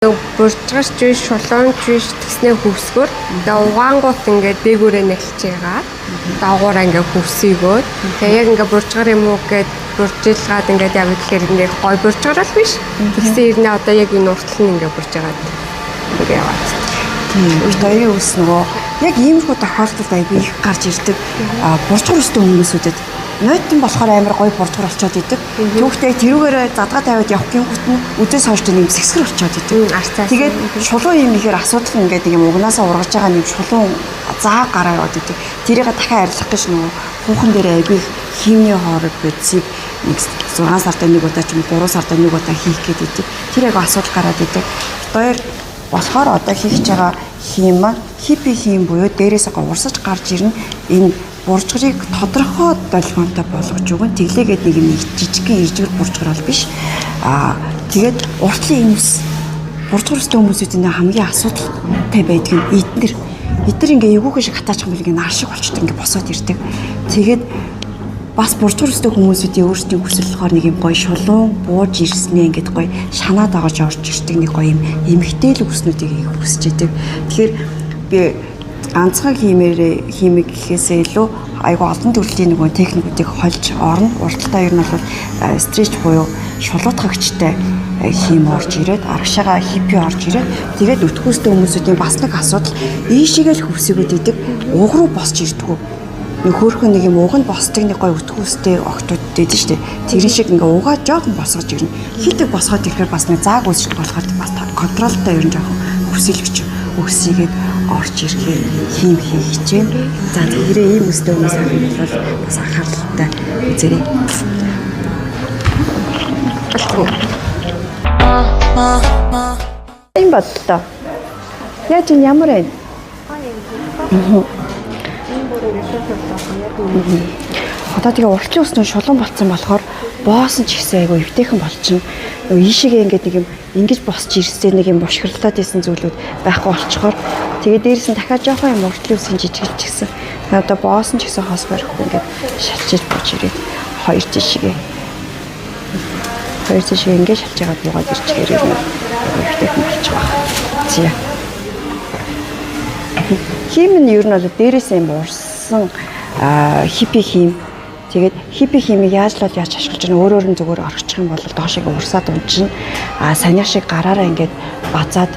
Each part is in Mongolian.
Буржгарч биш, шулуунч биш тэгснээ хөвсгөр. Тэгээ угаангуут ингээд дээгүүрээ нэлж байгаа. Доогоороо ингээд хөвсөйгөөд. Тэгээ яг ингээд буржгар юм уу гэд буржилгаад ингээд явъя гэхээр ингээд гой буржгар л биш. Тэгсэн ирнэ одоо яг энэ уртал нь ингээд бурж байгаад ингээд яваад. Тийм. Бид хоёрын үс нөгөө яг иймэрхүү тохиолдолд айгүй их гарч ирдэг. А буржгар өстэй хүмүүсүүдэд нойтон болохоор амар гоё буржгар болчоод идэг. Түүхтэй тэрүүгээрээ задгаа тавиад явах гингүүт нь үдээс хойш нэг сэгсгэр болчоод идэг. Арцаас. Тэгээд шулуун юм ихээр асуудал нь ингээд нэг юм угнаасаа ургаж байгаа нэг шулуун заа гараа яваад идэг. Тэрийг дахиад арилгах гэж нөгөө хүүхэн дээр айгүй их химийн хоорог бодисыг нэг 6 сард нэг удаа ч юм уу 3 сард нэг удаа хийх гээд идэг. Тэр айгүй асуудал гараад идэг. Бид хоёр болохоор одоо хийх гэж байгаа хим маань хиппи хим буюу дээрээс урсаж гарч ирнэ энэ буржгарыг тодорхой долгионтой болгож өгөн тэглээгээд нэг юм жижигхэн иржгэр буржгар бол биш. Аа тэгээд уртлын энэ ус буржгар өстэй хүмүүсүүдийн хамгийн асуудалтай байдаг нь эднэр. Эднэр ингээ эвгүүхэн шиг хатаачих юм бол ингээ нар шиг болчтой ингээ босоод ирдэг. Тэгээд бас буржгар өстэй хүмүүсүүдийн өөрсдийн хүсэл болохоор нэг юм гоё шулуун бууж ирснээ ингээд гоё шанаад агаж орж ирдэг нэг гоё юм эмгтэйл үснүүдийг их хүсэж идэг. Тэгэхээр би ганцхан хиймээрээ хиймэг гэхээсээ илүү айгу олон төрлийн нөгөө техникүүдийг холж орно. Урталтаа ер нь бол стрейч буюу шулуутгагчтай хийм орж ирээд арагшаага хиппи орж ирээд тэгээд өтгөөстэй хүмүүсүүдийн бас нэг асуудал ийшээгээл хөвсөгöd идэг уг руу босч ирдэггүй. Нэг хөөрхөн нэг юм уг нь босдог нэг гой өтгөөстэй октод дээд штэ. Тэрэн шиг ингээ угаа жоохон босгож ирнэ. Хитэг босгоод ирэхээр бас нэг зааг үүсчих болохоор бас контролтой ер нь жоохон хөвсөлөгч өксийгээд орж ирэхээр хийм хийх хичээн. За тэрээ ийм өстэй хүмүүс авах юм бол бас анхааралтай үзээрэй. Энэ бодлоо. Яаж энэ ямар вэ? Одоо тэгээ уртлын өснөө шулуун болцсон болохоор боосон ч гэсэн айгу эвтэйхэн болчихно. Нөгөө ийшээгээ ингээд нэг юм ингэж босч ирсэн нэг юм бушгирлаад исэн зүйлүүд байхгүй болчхоор тэгээ дээрээс нь дахиад жоохон юм уртлын өсөн жижигэлч гисэн. Тэгээ одоо боосон ч гэсэн хос барихгүй ингээд шалчиж бууж ирээд хоёр тишгээ. Хоёр тишгээ ингээд шалж байгаад буугаад ирчихээр юм айгу эвтэйхэн болчих واخ. Зя. Хим нь ер нь бол дээрээс юм урсан хиппи хим. Тэгээд хиппи химийг яаж л бол яаж ашиглаж байна өөрөөр нь зүгээр орчих юм бол доошоо урсаад унчна. А санийх шиг гараараа ингээд базаад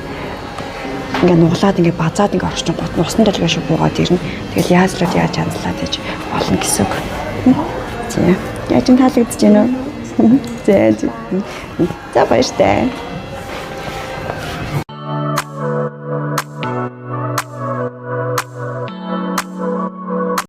ингээд нуглаад ингээд базаад ингээд орчих гот нусан долгио шиг буугаад ирнэ. Тэгэл яаж л бол яаж янзлаад байж болно гэсэн үг. За. Яаж юм таалагдж байна уу? За. За баяртай.